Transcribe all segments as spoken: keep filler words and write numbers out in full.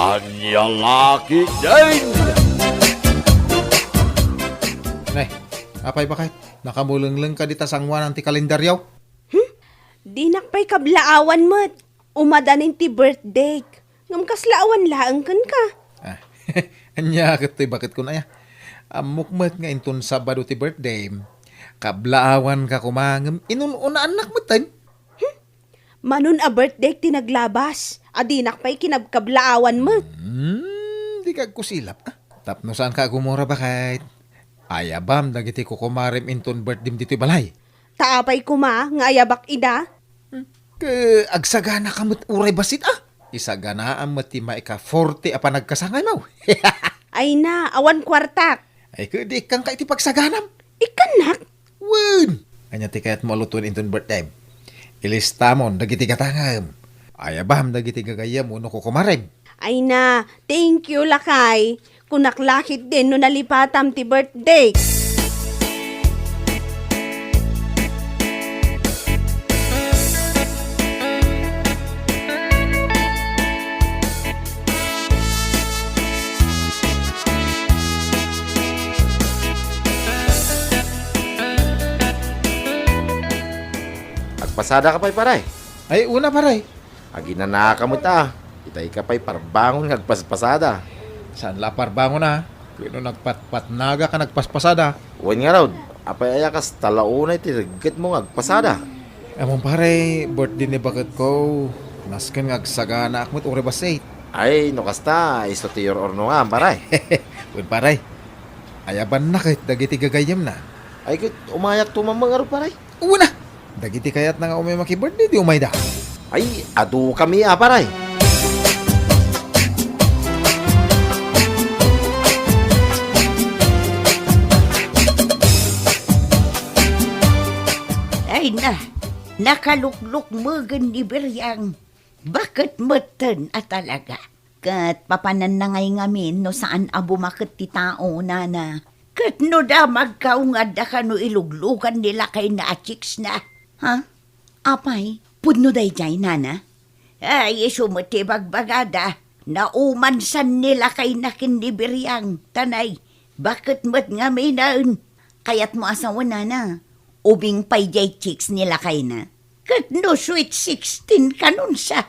Ania la ketdin? Ne, apay, baket? Nakamulengleng ka dita sanguanan ti kalendario? Hmm? Dinak pay kablaawan met. Umadanin ti birthday. Ngem kasla awan laeng kenka. Ah, ania ket toy baket kun aya? Ammok met nga inton Sabado ti birthday. Kablaawanka koma ngem inun-unaannak metten. Hmm? Manon a birthday ti naglabas, a dinak pay kinabkablaawan met. Hmm, di ka agkusilap, ah. Tapno saanka agumura, baket. Ayabam dagiti kukumarem inton birthdayem ditoy balay. Ta apay koma nga ayabak ida? Hmm, ke, agsaganaka met uray bassit, ah. Isaganaam met ti maika forty a panagkasangaymo. Ay na, awan kuartak. Ay, ke, di ikkanka iti pagsaganam? Ikkannak? Wen! Ania ti kayatmo a lutoen inton birthdayem? Ilistamon dagiti gatangem. Ayabam dagiti gagayyem wenno kukumarem. Ay na, thank you, lakay. Kunak la ketdin no nalipatam ti birthday. Agpasadaka pay, pare? Ay, una, pare. Aginanaka met a. Itay ka pay parbangon nga agpaspasada. Saan la parbangon a? Wenno nagpatpatnaga ka nagpaspasada? Wen ngarud, apay aya kasta la unay ti reggetmo nga agpasada? Ammom, pare, birthday ni baketko. Nasken nga agsaganaak met uray bassit. Ay, no kasta, isu ti ur-urnongam, pare. Wen, pare. Ayabanna ket dagiti gagayyemna. Ay, ket umayakto man ngarud, pare. Wen a! Dagiti kayatna nga umay maki-birthday, di umayda. Ay, adukami a, pare. Ay na, nakaluklukmegen ni Biriang. Baket metten a talaga. Ket papananna ngay ngamin no saan a bumaket ti tao, nana. Ket no damagka, ungadda kano iluglugan ni lakayna a chicks na. Ha? Apay, pudno daydiay, nana? Ay, isu met ti bagbagada. Naumansan ni lakayna ken ni Biriang. Tanay, baket met ngaminen. Kayatmo a sawen, nana? Ubing pay diay chicks ni lakayna. Ket no sweet sixteen kanonsa.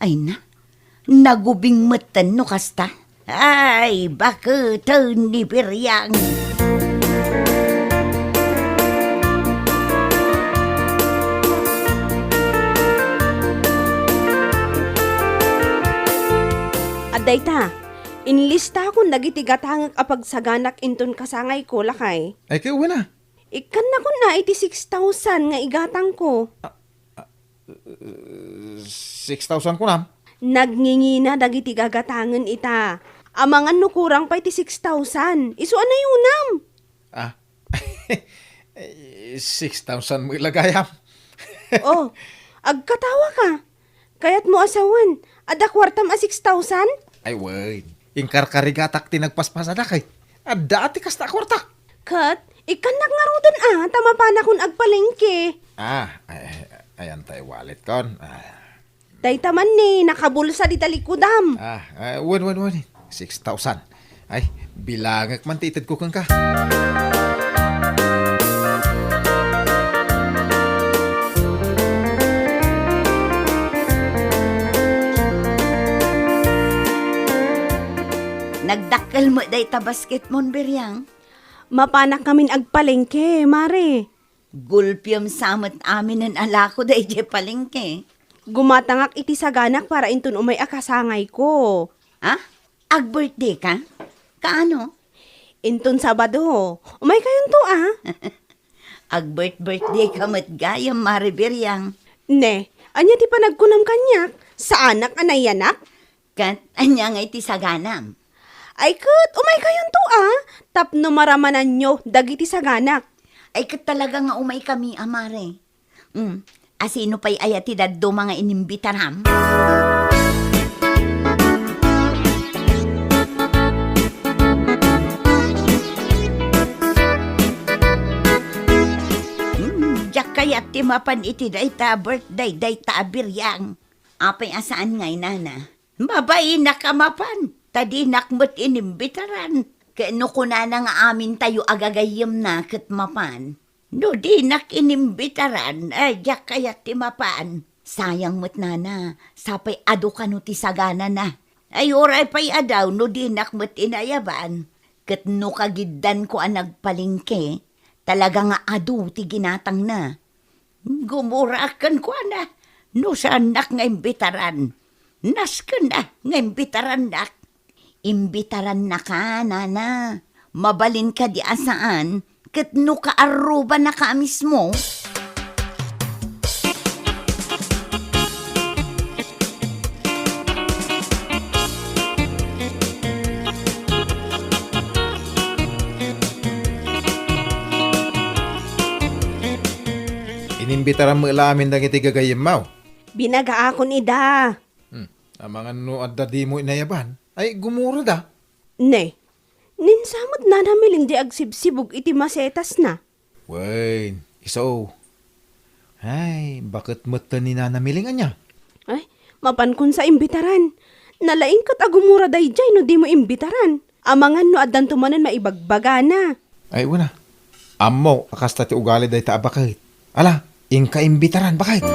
Ay na, nagubing metten no kasta. Ay, baketen ni Biriang. Adda ita, inlistakon dagiti gatangek a pagsaganak inton kasangayko, lakay. Ay, ket wen a. Ikkannakon a iti six thousand nga igatangko. Ah, ah, six thousand kunam? Nagngingina dagiti gagatangen ita. Amangan no kurang pay ti six thousand. Isu a nayunam. Ah. Six thousand met la gayam. Oh, agkatawa ka. Kayatmo a sawen, adda kuartam a six thousand? Ay, wen. Inkarkarigatak ti nagpaspasadak, ay. Adda ti kasta a kuarta. Ket, ikkannak ngaruden a, ta mapanakon agpalengke. Ah, ay, ayan tayo wallet kon. Ah. Dayta man ni, nakabulsa dita likudam. Ah, ah, wen, wen, wen. Six thousand. Ay, bilangek man ti itedko kenka. Nagdakkel met dayta basketmon, Biriang. Mapanak ngamin agpalengke, Mare. Gulpiem sa met aminen a lako daydiay palengke. Gumatangak iti saganak para inton umay a kasangayko. Ah? Ag-birthday ka? Kaano? Inton Sabado. Umay kayonto, ah? Ag-birth-birthday ka met gayam, Mare Biriang. Ne, ania ti panagkunam kaniak? Saanak a nayanak? Ket ania ngay ti saganam? Ay ket, umay kayonto, ah, tapno maramananyo dagiti saganak. Ay ket talaga nga umay kami, a Mare. Mm, asino pay aya ti dadduma nga inimbitaram? Mm, diak kayat ti mapan iti dayta a birthday dayta a Biriang. Apay a saan ngay, nana? Mabainak a mapan, ta dinak met inimbitaran. Ket no kunana nga amintayo a gagayyemna ket mapan, no dinak inimbitaran, ay, diak kayat ti mapan. Sayang met, nana, sapay adu kano ti saganana. Ay, uray pay a daw no dinak met inayaban. Ket no kagiddanko a nagpalengke, talaga nga adu ti ginatangna. Gumuraak kenkuana no saannak nga imbitaran. Naskenna nga imbitarannak. Imbitarannaka, nana. Mabalin kadi a saan, ket no kaarrubanaka a mismo? Inimbitaram met la amin dagiti gagayyemmaw. Binagaakon ida. Hmm. Amangan no adda dimo inayaban, ay gumurada. Ne, ninsamet Nana Miling di agsibsibug iti masetasna. Wen, isu. Ay, baket metten ni Nana Miling ania? Ay, mapankon sa imbitaran. Nalaing ket agumura daydiay no dimo imbitaran. Amangan no addanto manen maibagbagana. Ay, una. Ammok a kasta ti ugali dayta a baket. Ala, inka imbitaran, baket.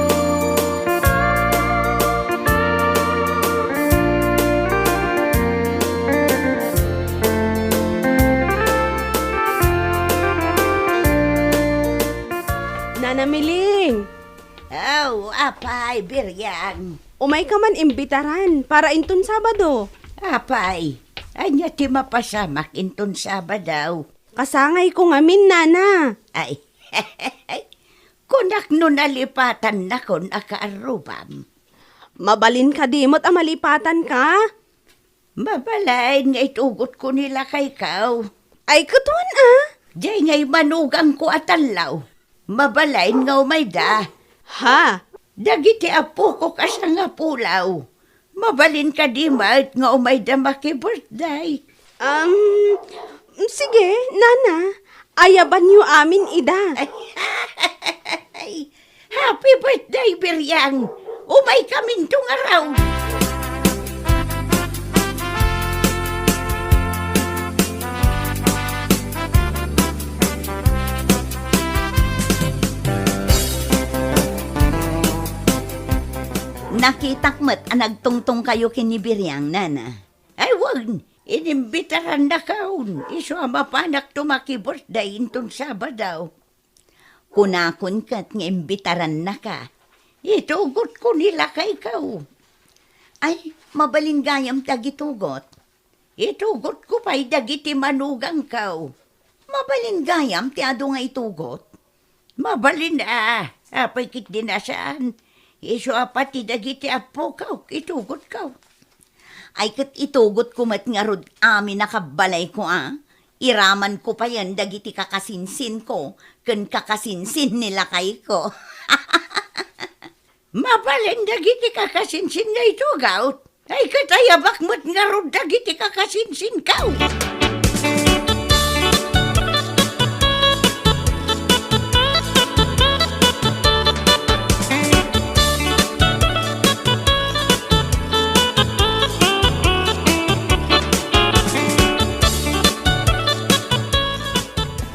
Nana Miling. Aw, apay, Biryang. Umayka man imbitaran para inton Sabado. Apay, ania ti mapasamak inton Sabado? Kasangayko ngamin, nana. Ay, kunak no nalipatannakon a kaarrubam. Mabalin kadi met a malipatanka? Mabalin nga itugotko ni lakayko. Ay, ket wen a? Diay ngay manugangko a tallo. Mabalin nga umayda. Ha? Dagiti appoko kas a nga pulaw. Mabalin kadi met nga umayda maki-birthday? Um, sige, nana. Ayabanyo amin ida. Ay, happy birthday, Biryang! Umaykaminto ngarud! Nakitak met a nagtungtongkayo ken ni Biryang, nana. Ay, wen, inimbitarannakon, isu a mapanakto maki-birthday inton Sabado. Kunakon ket nga imbitarannaka. Itugotko ni lakayko. Ay, mabalin gayam ti agitugot. Itugotko pay dagiti manugangko. Mabalin gayam ti adu nga itugot. Mabalin a, apay ket di nasaan. Isu a pati dagiti appoko, itugotko. Ay ket itugotko met ngarud amin a kabbalayko a. Iramanko payen dagiti kakasinsinko ken kakasinsin ni lakayko. Mabalin dagiti kakasinsin nga itugot. Ay, ket ayabak met ngarud dagiti kakasinsinko.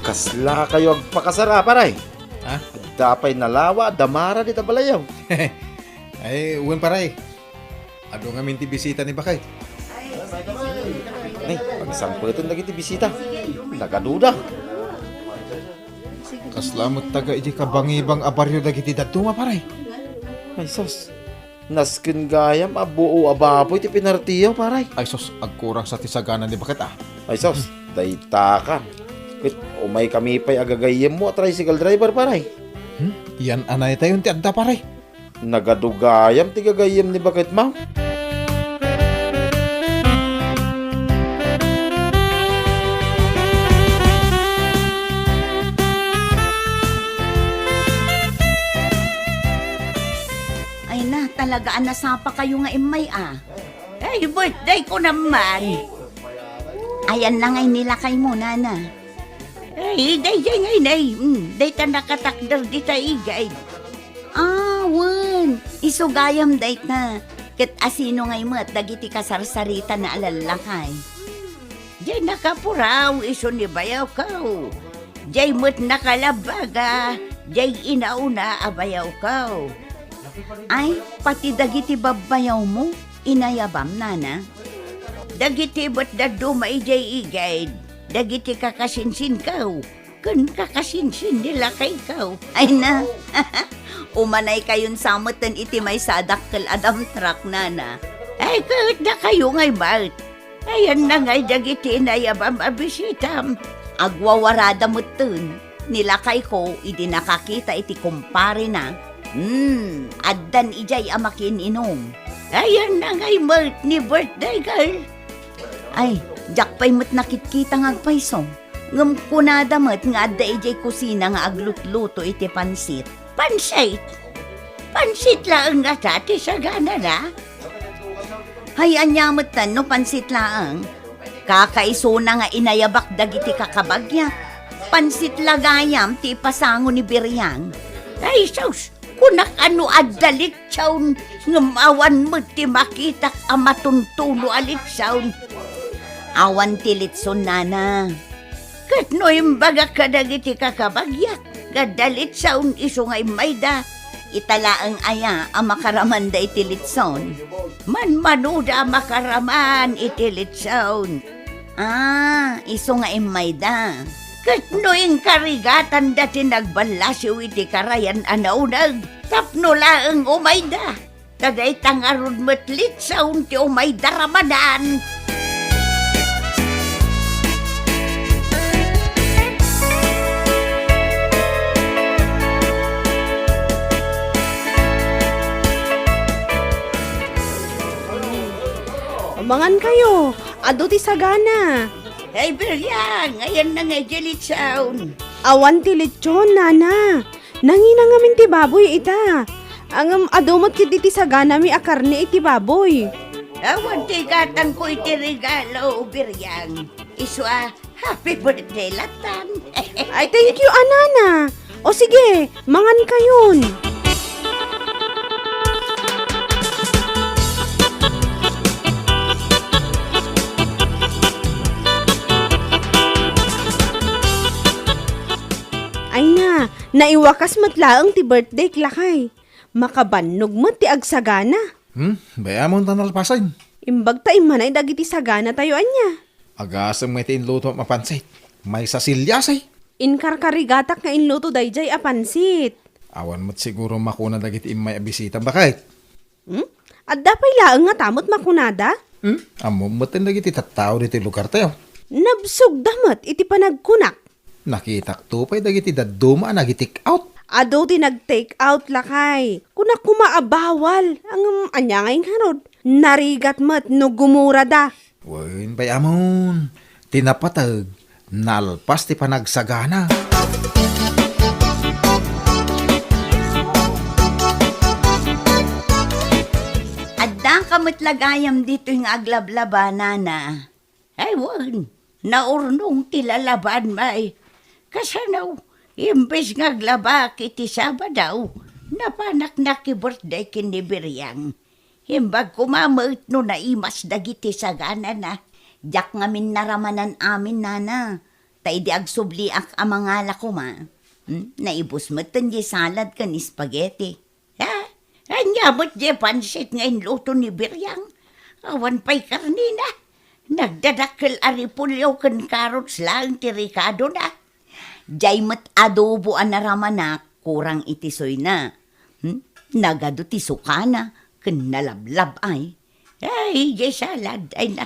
Kasla kayo agpakasar, a, paray? Ha? Adda pay nalawa a damara dita balayo. Ay, wen, paray. Adu ngamin ti bisita ni bakay. Ay, pagsangpeten dagiti bisita. Nagaduda. Kasla met taga idiay kabangibang a barrio dagiti dadduma, paray. Ay, sus. Nasken gayam a buo a baboy ti pinartiyo, paray. Ay, sus, agkurang sa ti sagana ni baket, a. Ay, sus, dayta ka. Ket umaykami pay a gagayyemmo a tricycle driver, paray. Hmm? Yan a naytayon ti adda, paray. Nagadu gayam ti gagayyem ni baketmo. Ay na, talaga a nasapa kayo nga immay, a. Ay, birthday ko naman. Ayan na ngay ni lakaymo, nana. Ay, daydiay ngay, nay. Mm, dayta nakatakder dita igid. A, wen, isu gayam dayta. Ket asino ngay met dagiti kasarsaritan a lallakay? Diay nakapuraw isu ni bayawko. Diay met nakalabbaga diay inauna a bayawko. Ay, pati dagiti babbayawmo, inayabam, nana? Dagiti met dadduma idiay igid, dagiti kakasinsinko, ken kakasinsin ni lakayko. Ay na, umanaykayon sa metten iti maysa a dakkel a dump truck, nana. Ay, ket dakayo ngay met. Ayanna ngay dagiti inayabam a bisitam. Agwawarada metten ni lakayko idi nakakita iti kumparena. Hmm, addan idiay a makiin-inum. Ayanna ngay met ni birthday girl. Ay, diak pay met nakitkita nga agpayso. Ngem kunada met nga adda idiay kusina nga aglutluto iti pansit. Pansit? Pansit laeng ngata ti saganana? Hay, ania metten no pansit laeng? Kakaisuna nga inayabak dagiti kakabagiak. Pansit la gayam ti ipasango ni Biriang. Ay, sus! Kunak a no adda litson, ngem awan met ti makitak a matuntuno a litson. Awan ti litson, nana. Ket no imbagak kadagiti kakabagiak nga adda litson isu nga immayda, ita laeng aya a makaramanda iti litson? Manmanoda a makaraman iti litson. Ah, isu nga immayda. Ket no inkarigatanda ti nagballasiw iti karayan a nauneg tapno laeng umayda, ta dayta ngarud met litson ti umayda ramanan. Mangan kayo, adu ti sagana. Ay, Biriang, ayanna nga idiay litson. Awan ti litson, nana. Nangina ngamin ti baboy ita. Ngem adu met ketdi ti saganami a karne iti baboy. Awan ti igatangko iti regalo, Biriang. Isu a, happy birthday lattan. Ay, thank you, a nana. O sige, mangan kayon. Ay na, naiwakas met laeng ti birthday, lakay. Makabannog met ti agsagana. Hmm, bay-amon ta nalpasen. Imbag ta immanay dagiti sagana tayo, ania? Agasem nga iti inluto a pansit. Maysa siliasi. Inkarkarigatak nga inluto daydiay a pansit. Awan met siguro makuna dagiti immay a bisita, baket? Hmm? Adda pay laeng nga ta met makunada? Hmm? Ammom met dagiti tattao ditoy lugar tayo. Nabsogda met iti panagkunak. Nakitakto pay dagiti dadduma a nag-take out. Adu ti nag-take out, lakay. Kunak koma a bawal. Ngem ania ngay ngarud? Narigat met no gumurada. Wen, bay-amon. Ti napateg, nalpas ti panagsagana. Addaka met la gayam ditoy nga aglablaba, nana. Ay, wen, naurnong ti lalaban, may. Kasano, imbes nga aglabak iti Sabado, napanak naki-birthday ken ni Biriang. Imbag koma met no naimas dagiti saganana. Diak ngamin naramanan amin, nana. Ta idi agsubliak a mangala koma, hmm, naibus metten diay salad ken spaghetti. Ha? Ania met diay pansit nga inluto ni Biriang? Awan pay karnina. Nagdadakkel a repolyo ken carrots laeng ti rekadona. Diay met adobo a naramanak, kurang iti suyna. Hmm? Nagadu ti sukana ken nalablab ay. Ay, diay salad ay na,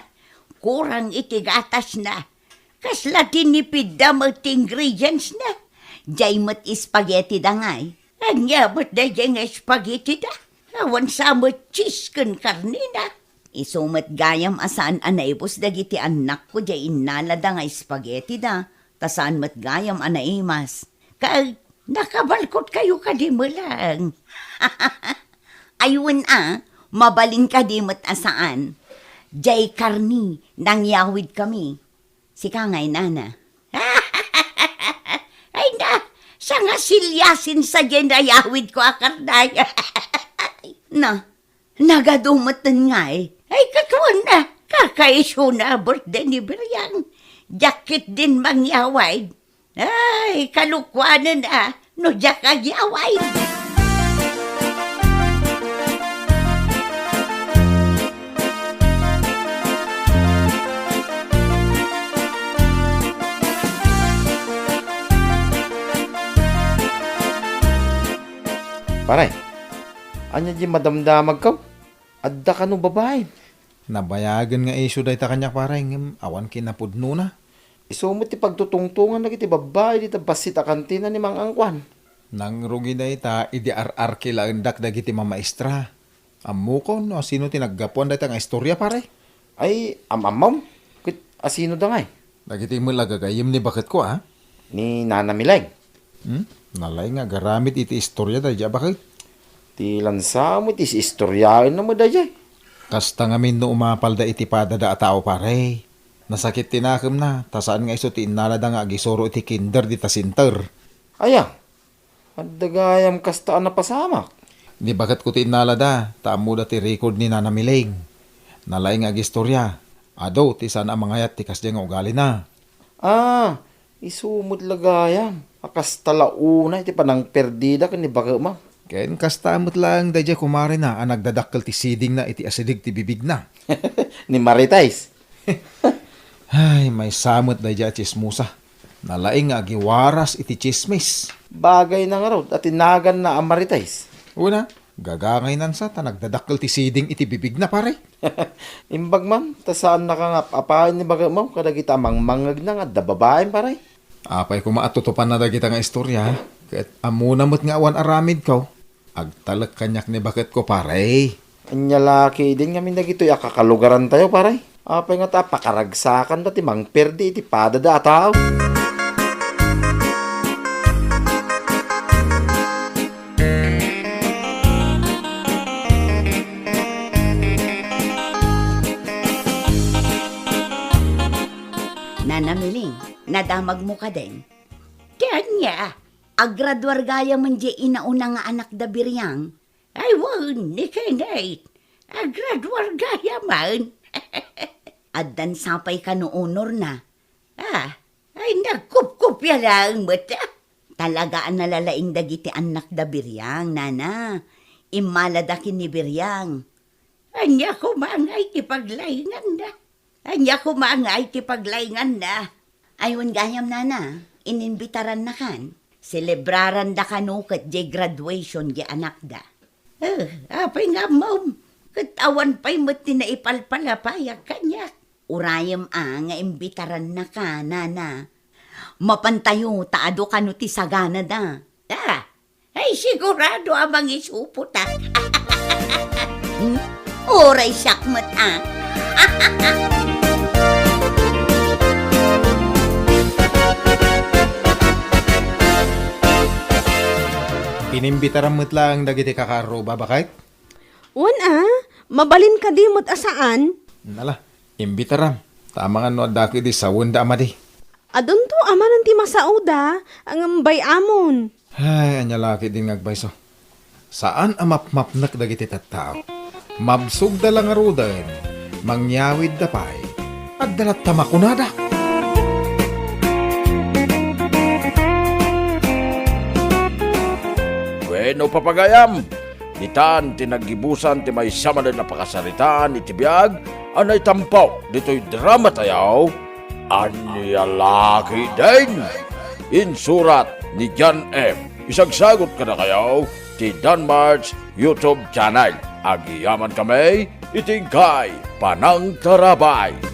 kurang iti gatasna. Kasla tinipidda met ti ingredients na. Diay met spaghetti da ngay. Ania met daydiay nga spaghetti da? Awan sa met cheese ken karnina. Isu met gayam a saan a naibus dagiti annakko diay innalada nga spaghetti da, ta saan met gayam a naimas. Ket nakabalkot kayo kadi melang. Ay wen a, mabalin kadi met a saan. Diay karni, nangyawid kami. Sika ngay, nana. Ay na, sanga siliasin sa diay nayawid ko a karnay. Na, Nagadu metten ngay. Ay, katuan na. Kakaisuna a birthday ni Biriang. Diak ketdin mangyaway. Ay, kalukuanen a no diak agyaway. Pare, ania di madamdamagkaw? Adda kano babaen? Nabayagen nga isu dayta kaniak, pare, ngem awan kinapudnona. Isu met ti pagtutungtongan dagiti babbai dita bassit a kantina ni Mang Angkuan. Nangrugi dayta idi ar-arkilaendak dagiti mamaestra. Ammokon no asino ti naggapuan dayta nga istorya, pare? Ay, am-ammom? Ket asino da ngay? Dagiti met la gagayyem ni baketko, a? Ni Nana Mileng. Hmm? Nalaing nga agaramid iti istorya daydiay a baket. Ti lansa met ti istoryaenna met daydiay. Kasta ngamin no umapalda iti padada a tao, pare. Nasakit ti nakemna, ta saan nga isu ti innalada nga agisuro iti kinder dita center. Aya, adda gayam kasta a napasamak. Ni baketko ti innalada, ta ammoda ti record ni Nana Mileng. Nalaing nga agistorya. Adu ti saan a mangayat ti kasdiay nga ugalina. Ah, isu met la gayam a kasta la unay ti panangperdida ken ni baketmo. Ken kasta met laeng daydiay kumarena a nagdadakkel ti sidingna iti asideg ti bibigna. Ni Marites. Ay, maysa met daydiay a tsismosa. Nalaing nga agiwaras iti tsismis. Bagayna ngarud a ti naganna a Marites. Una, gagangaynan sa ta nagdadakkel ti siding iti bibigna, pare. Imbag man, ta saannaka nga ap-apayen ni baketmo kadagita a mangmangngegna nga adda babaen, pare. Apay koma a tutupanna dagita nga istorya, ket ammona met nga awan aramidko. Agtalek kaniak ni baketko, pare. Ania la ketdin ngamin dagitoy a kakalugarantayo, pare? Apay ngata a pakaragsakanda ti mangperdi iti padada a tao? Nana Miling, nadamagmo kadin? Ti ania? Agraduar gayamen diay inauna nga anakda Biriang? Ay, wen, ni Kenneth. Agraduar gayamen. Addan sapay kano honorna. Ah, ay, nagkupkupia laeng met, ah. Talaga a nalalaing dagiti annakda Biriang, nana. Immalada ken ni Biriang. Ania koma ngay ti paglainganna? Ania koma ngay ti paglainganna? Ay, wen gayam, nana, ininbitarannakan. Selebraranda kano ket diay graduation diay anakda. Eh, apay nga ammom? Ket awan pay met ti naipalpalapayak kaniak. Urayem a nga imbitarannaka, nana. Mapantayo ta adu kano ti saganada. Ah, Ay, sigurado a mangisupotak. Hmm? Uray siak met, ah. Inimbitaram met laeng dagiti kakaarruba, baket? Wen a, mabalin kadi met a saan? Nala, imbitaram. Ta amangan no adda ketdi sawenda a madi. Adunto a manen ti masaoda, ngem bay-amon. Ay, ania la ketdin nga agbayso. Saan a mapmapnek dagiti tattao. Mabsogda la ngaruden, mangyawidda pay. Adda latta makunada. Bueno, papagayam, ditan ti naggibusan ti maysa manen a pakasaritaan iti biag a naitampo ditoy drama tayo, Ania la ketdin? Insurat ni John M. Isagsagut kadakayo ti Danmar's YouTube channel. Agyamankami iti inkay panangtarabay.